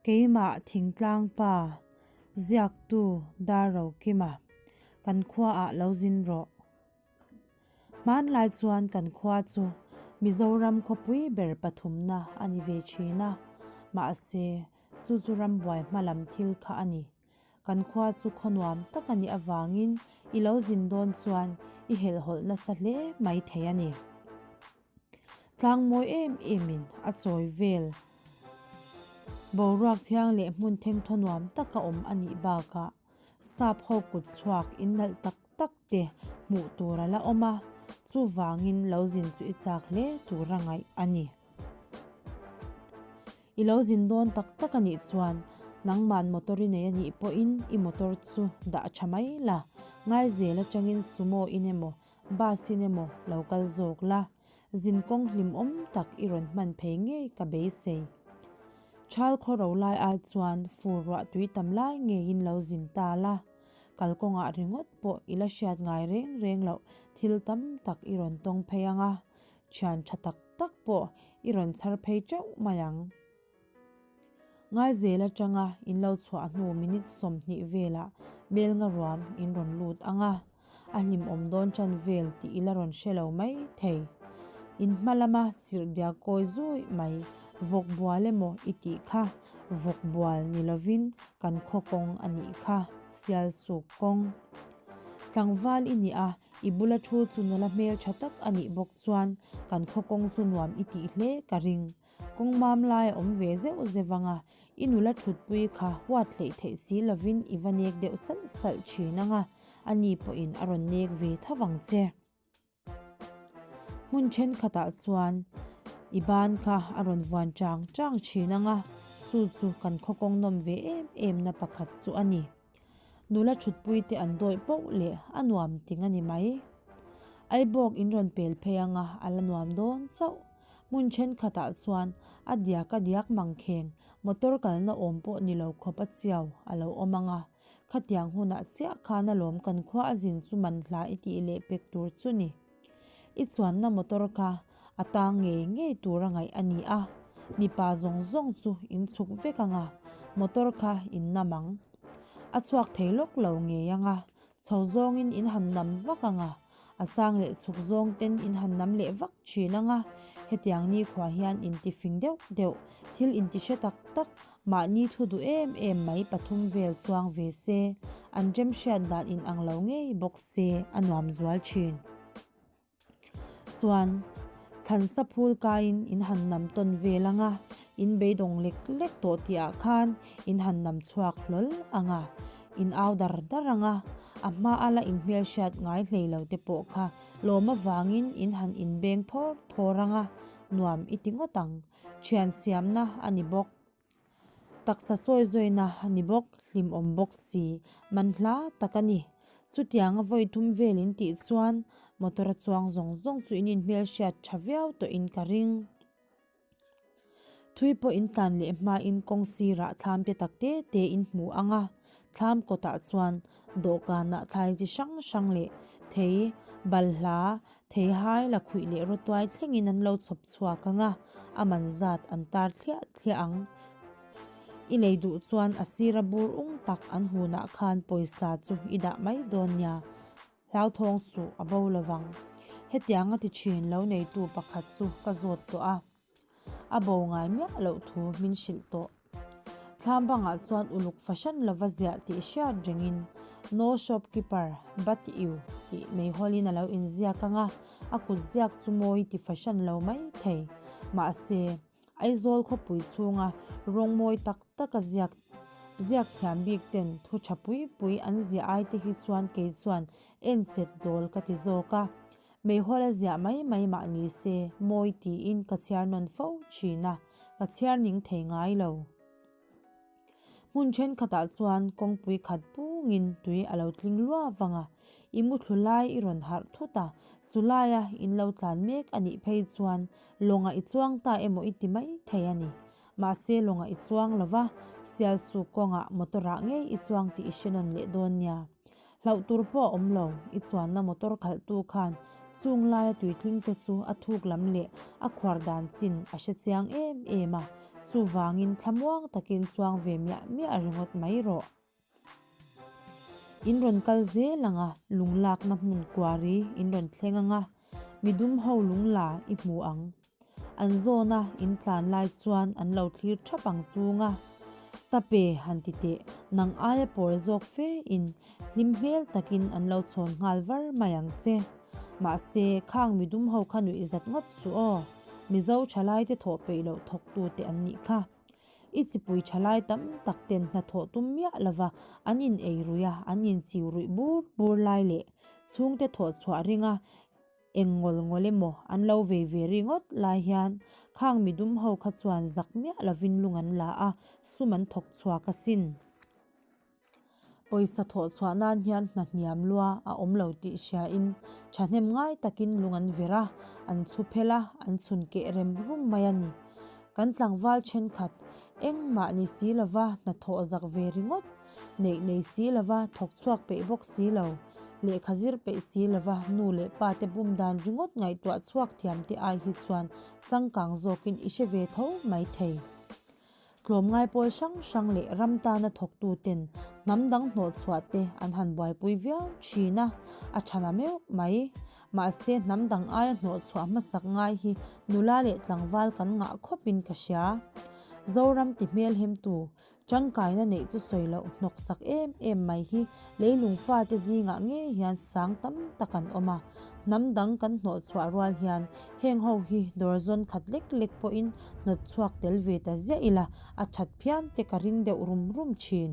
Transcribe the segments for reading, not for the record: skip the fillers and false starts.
Keimah thingtlang pa, ziaktu Darrokima, kan khuaah lo zin rawh. Hmanlai chuan kan khua chu Mizoram khawpui ber pathumna a ni ve thin a, mahse chu chu rambuai hmalam thil kha a ni. Kan khua chu khaw nuam tak a nih avangin i lo zin dawn chuan i helhhawlh nasa hle mai thei a ni. Tlang mawi em emin a chawi vel. Boruak thiang leh hmun thengthaw nuam taka awm a nih bakah sap ho kut chhuak in nalh tak tak te hmuh tur a la awm a, chuvangin lo zin chu i chak hle tur a ngaih a ni. I lo zin dawn tak tak a nih chuan nangman motor i nei a nih pawhin i motor chu dah tha mai la, Ngaizel atangin sumo in emaw bus in emaw lo kal zawk la, zin kawng hlimawm tak i rawn hman phei ngei ka beisei. Thal khaw ro lai ai chuan fur ruah tui tam lai ngeiin lo zin ta la, kalkawngah ringawt pawh i la hriat ngai reng reng loh thil tam tak i rawn tawng phei ang a, thian tha tak tak pawh i rawn chhar phei teuh mai ang. Ngaizel atanga in lo chhuah hnu minute 20 velah Melnga ruam in rawn lut ang a, a hlimawm dawn tan vel tih i la rawn hre lo mai thei. In hma lama chirh diak kawi zui mai vawk bual emaw i tih kha vawk bual ni lovin kan khaw kawng a nih kha, Sialsuk kawng. Tlangval i nih a, i bula thu chu nula hmeltha tak a nih bawk chuan kan khaw kawng chu nuam i tih hle ka ring. Kawng mam lai a awm ve zeuh zeuh ang a, i nula thutpui kha huat hleih theih si lovin i va nek deuh salh salh thin ang a, ani pawhin a rawn nek ve tho vang che. Hmun thenkhatah chuan i ban kha a rawn vuan chang chang thin ang a, chu chu kan khaw kawng nawm ve em em na pakhat chu a ni. Nula thutpui te an dawih poh leh a nuam ting a ni mai. Aibawk in rawn pel phei ang a, a la nuam dawn chauh. Hmun thenkhatah chuan a diak a diak mangkheng, motor kalna awm pawh ni lo khawp a chiau a lo awm ang a. Khatiang hunah chiah khan alawm kan khua a zin chu man hla i tih leh pek tur chu ni. I chuanna motor kha a tang ngei ngei tur a ngaih a ni a, mipa zawng zawng chu in chhuk vek ang a, motor kha in nam ang. A chhuak thei lawk lo ngei ang a, chho zawngin in han nam vak ang a, a chang leh chhuk zawng ten in han nam leh vak thin ang a, hetiang nikhua hian inti fing deuh deuh, thil inti hre tak tak, mahni thu duh em em mai pathum vel chuang ve se, an remhriat dan in ang lo ngei bawk se a nuam zual thin. Chuan, thlansa phul kaiin in han nam tawn vel ang a, in beidawng lek lek tawh tih ah khan in han nam chhuak hlawl ang a, in au dar dar ang a, a hma a la inhmelhriat ngai hlei lo te pawh kha lawm avangin in han inbeng thawr thawr ang a, nuam i ti ngawt ang. Thian siamna a ni bawk. Taksa sawi zawina a ni bawk, hlimawm bawk si, man hla tak a ni. Chutianga vawi thum vel in tih chuan motor a chuang zawng zawng chu in inhmelhriat tha viau tawhin ka ring. Thui pawh in tlan leh hmain kawng sirah thlam te tak te te in hmu ang a, thlam kawtah chuan dawhkanah thlai chi hrang hrang leh thei, balhla, Theihai la khuih leh rawtuai thlengin an lo chhawp chhuak ang a, a man zat an tar thliah thliah ang. I lei duh chuan a sira bur ung tak an hunah khan pawisa chu i dah mai dawn nia. Hlauthawng suh a bo lovang. Hetiang a ti thin lo neitu pakhat chu ka zawt tawh a. A bo ngai miah loh thu min hrilh tawh. Thlam bangah chuan uluk fahran lova ziah tih hriat rengin No shopkeeper but you tih meihawlin a lo inziak ang a, a kut ziak chu mawi ti fahran lo mai thei. Mahse, Aizawl khawpui chhunga rawng mawi tak tak a ziak ziak thiam bik ten thu tha pui pui an ziah ai te hi chuan kei chuan en chet dawl ka ti zawk a. Meihawl a ziah mai mai mah ni se, mawi tiin ka chhiar nawn fo thin a, ka chhiar ning thei ngai lo. Hmun thenkhatah chuan kawngpui khat pungin tui a lo tling luah vang a, i muthlu lai i rawn harh thut a, chu laia in lo tlan mek a nih phei chuan lawngah i chuang ta emaw i ti mai thei a ni. Mahse lawngah i chuang lo va, Sialsuk kawngah motor-ah ngei i chuang tih i hre nawn leh dawn nia. Hlauh tur pawh a awm lo, i chuanna motor khalhtu khan chung laia tuitling te chu a thuk lam leh a khuar dan chin a hre chiang em em a. Chuvangin thlamuang takin chuang ve miah miah ringawt mai rawh. In rawn kal zel ang a, lung lakna hmun kuari in rawn thleng ang a, midum ho lung la i hmu ang. An zawna in tlan lai chuan an lo thlir thap ang chung a, Tape han ti teh, nang aia pawl zawk fe in hlim hmel takin an lo chhawn nghal var mai ang che. Mahse, khang midum ho kha nuih zat ngawt suh aw, Mizo thalaite thawh peih loh thawktute an nih kha. I chipui thalai tam tak ten hnathawh tum miah lova an in ei ruih a, an in chiu ruih bur bur lai leh chhungte thawh chhuah ringa eng ngawl ngawl emaw an lo vei ve ringawt lai hian khang midum ho kha chuan zak miah lovin lung an la a, sum an thawk chhuak asin. Pawisa thawh chhuah nan hian hna hniam lua a awm lo tih hriain thahnem ngai takin lung an ver a, an chhu phel a, an chhun keh rem rum mai a ni. Kan tlangval thenkhat engmah ni si lova hna thawh zak ve ringawt, neih nei si lova thawk chhuak peih bawk si lo, lehkha zir peih si lova nu leh pa te bum dan ringawt ngaihtuah chhuak thiam te ai hi chuan changkang zawkin i hre ve tho mai thei. Tlawmngai pawl hrang hrang leh ram tana thawktuten hnam dang hnawhchhuah te an han buaipui viau thin a, a tha na meuh mai. Mahse hnam dang aia hnawhchhuah hmasak ngai hi nula leh tlangval kan ngah khawpin ka hria. Zoram ti hmelhemtu tangkaina neih chu sawi loh hnawk sak em em mai hi leilung fate zingah ngei hian sang tam tak an awm a. Hnam dang kan hnawhchhuah rual hian heng ho hi dawr zawn khat lek lek pawhin hnawt chhuak tel ve ta ziah ila a that phian te ka ring deuh rum rum thin.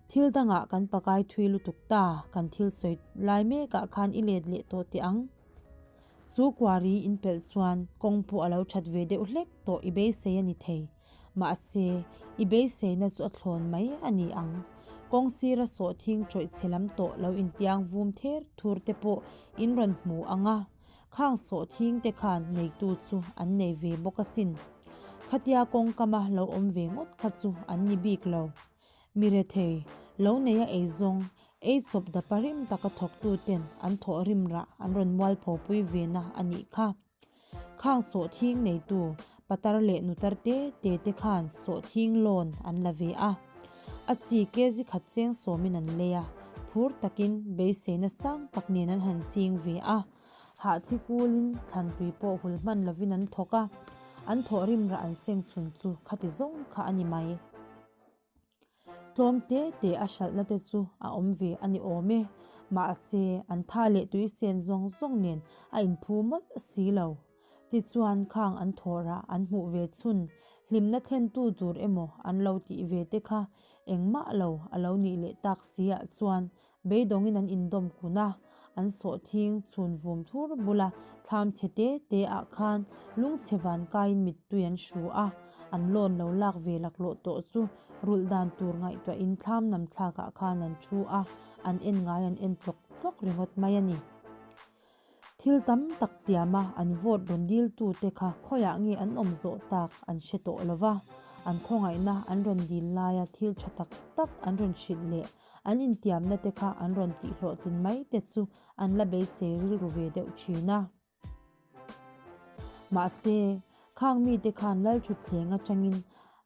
Thil dangah kan pakai thui lutuk ta, kan thil sawi lai mekah khan i let leh tawh teh ang. Chu kuari in pelh chuan kawng pawh a lo that ve deuh hlek tawh i beisei a ni thei. Mahse, i beiseina chu a thlawn mai a ni ang. Kawng sira sawhthing tawih chhe lam tawh lo intiang vum ther thur te pawh in rawn hmu ang a. Khang sawhthing te khan neitu chu an nei ve bawk asin. Khatia kawngkama lo awm ve ngawt kha chu an ni bik lo. Mi rethei, lo neia eizawng, ei chawp dapa rim taka thawktu ten an thawh rim rah an rawn mualpho pui ve na a nih kha. Khang sawhthing neitu patar leh nutar te te te khan sawhthing loan an la ve a. A chi kg khat cheng sawmin an lei a, phur takin beiseina sang tak nen an han ching ve a. Hahthi kulin thlantui pawh hul hman lovin an thawk a, an thawhrim rah an seng chhun chu khati zawng kha a ni mai. Tlawm te te a hralhna te chu a awm ve a ni awm e, mahse an tha leh tui sen zawng zawng nen a inphu mawlh si lo. Tichuan khang an thawhrah an hmuh ve chhun hlimna thlentu tur emaw an lo tih ve te kha engmah lo a lo nih leh tak si ah chuan Beidawngin an indawm kun a, an sawhthing chhun vum thur bula thlam chhe te te ah khan lungchhe van kaiin mittui an hru a, an loan lo lak ve laklawh tawh chu rulh dan tur ngaihtuahin thlam nam thlak ah khan an thu a, an en ngai an en tlawk tlawk ringawt mai a ni. Thil tam tak tiama an vote rawn diltute kha khawiah nge an awm zawh tak an hre tawh lo va, an khawngaihna an rawn dil laia thil tha tak tak an rawn hrilh leh an intiamna te kha an rawn tihhlawhtlin mai te chu an la beisei rilru ve deuh thin a. Mahse, khang mite khan Lalthutthleng atangin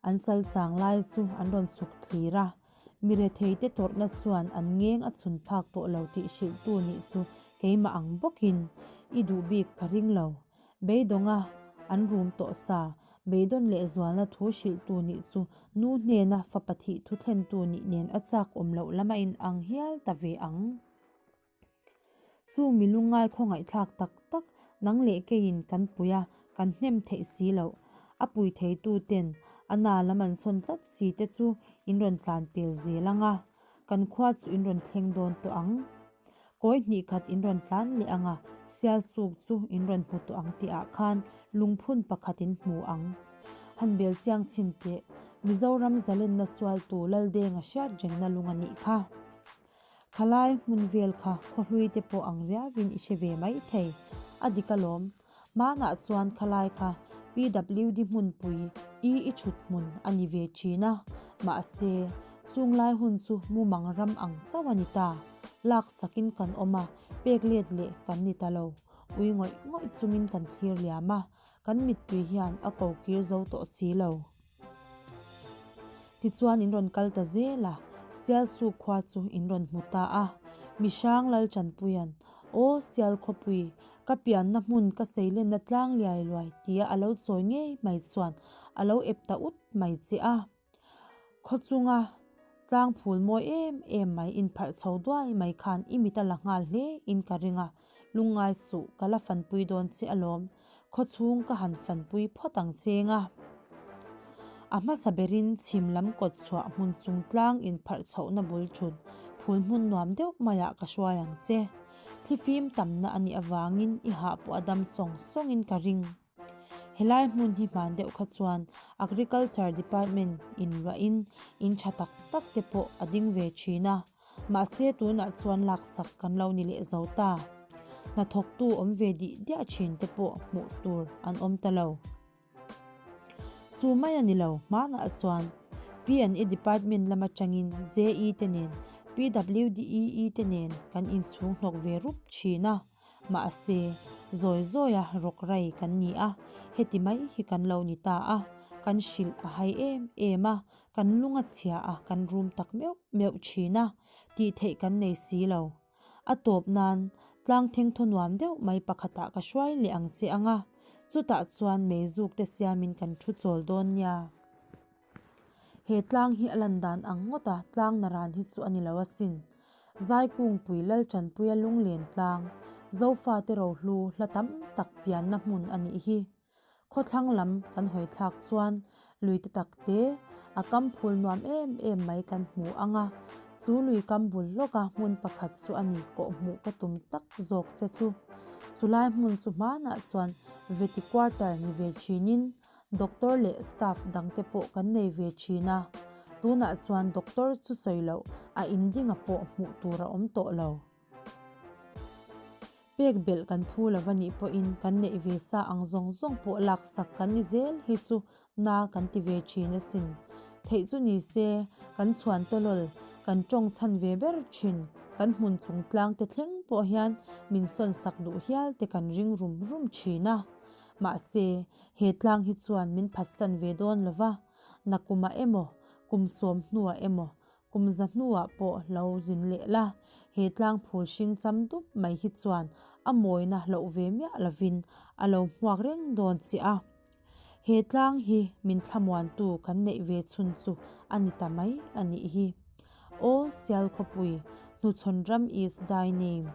an chalchang lai chu an rawn chhuk thlir a, Mi retheite tawrhna chuan an ngeng a chhun phak tawh lo tih hrilhtu nih chu keimah ang bawkin i duh bik ka ring lo. Beidawnga an rum tawh sa, beidawn leh zualna thu hrilhtu nih chu nu hnena fapa thih thu thlentu nih nen a chak awm loh lam a inang hial ta ve ang. Chu mi lungngai khawngaihthlak tak tak nang leh keiin kan pui a, kan hnem theih si loh. A pui theitu ten a na lam an chhawn tlat si te chu in rawn tlan pel zel ang a, kan khua chu in rawn thleng dawn tawh ang. Kawi hnih khat in rawn tlan leh ang a, sial suk chu in rawn hmu tawh ang tihah khan lungphun pakhat in hmu ang. Han bel chiang chhin teh, Mizoram zalenna sualtu Laldenga hriat rengna lung a nih kha. Khalai hmun vel kha khawhlui te pawh ang riauin i hre ve mai thei. A dik alawm. Hmanah chuan khalai kha PWD hmunpui i i chhut hmun a ni ve thin a. Mahse, chunglai hun chu mumang ram ang chauh a ni ta. Lak sakin kan awm a, pek let leh kan ni ta lo. Ui ngawih ngawih chungin kan thlir liam a. Kan mittui hian a ko kir zo tawh si lo. Tichuan in rawn kal ta zel a, Sialsuk khua chu in rawn hmu ta a. Mihrang Lalchanpuia'n, Aw Sialkhawpui, ka pianna hmun ka seilenna tlang liai luai tia a lo chawi ngei mai chuan a lo ep ta ut mai che a. Khawchunga tlang phul mawi em em mai inpharh chho duai mai khan i mit a la nghal hle in ka ring a, lungngai suh ka la fanpui dawn che alawm, khawchhung ka han fanpui phawt ang cheng a. A hmasa berin chhim lam kawt chhuah hmun chung tlang inpharh chhohna bul thut phul hmun nuam deuh maiah ka hruai ang che. Thlifim tamna a nih avangin i hah pawh a dam sawng sawngin ka ring. Helai hmun hi hman deuh kha chuan Agriculture Department in luahin in tha tak tak te pawh a ding ve thin a, mahse tunah chuan laksak kan lo ni leh zo ta. Hnathawktu awm ve dih diah thin te pawh hmuh tur an awm ta lo. Chu mai a ni lo, hmanah chuan P&E Department lam atangin JE te nen PWDEE te nen kan inchhung hnawk ve rup thin a. Mahse, zawi zawia rawk rai kan ni a, heti mai hi kan lo ni ta a, kan hrilh a hai em em a, kan lung a chhia a, kan rum tak meuh meuh thin a, tih theih kan nei si lo. A tawp nan, tlang thengthaw nuam deuh mai pakhatah ka hruai leh ang che ang a, chutah chuan meizuk te siamin kan thu chawl dawn nia. He tlang hi a lan dan ang ngawt a, tlang naran hi chu a ni lo asin. Zaikungpui Lalchanpuia lunglen tlang, Zofate rohlu hla tam tak pianna hmun a nih hi. Khawthlang lam kan hawi thlak chuan lui te tak te, a kam phul nuam em em mai kan hmu ang a, chu lui kam bul lawka hmun pakhat chu a ni kawhhmuh ka tum tak zawk che chu. Chulai hmun chu hmanah chuan Veti Quarter ni ve thinin Doctor leh staff dangte pawh kan nei ve thin a, tunah chuan doctor chu sawi loh a indinga pawh hmuh tur a awm tawh lo. Pek belh kan phu lo va nih pawhin kan neih ve sa ang zawng zawng pawh laksak kan ni zel hi chu na kan ti ve thin asin. Theih chu ni se kan chhuan tawlawl kan tawng chhan ve ber thin, kan hmun chung tlang te thleng pawh hian min sawn sak duh hial te kan ring rum rum thin a. Mahse, he tlang hi chuan min phatsan ve dawn lo va, nakumah emaw, kum sawm hnuah emaw, kum za hnuah pawh lo zin leh la, he tlang phul hring cham dup mai hi chuan a mawina hloh ve miah lovin a lo hmuak reng dawn che a. He tlang hi min thlamuantu kan neih ve chhun chu a ni ta mai a nih hi. Aw Sialkhawpui, hnuchhawn ram is thy name.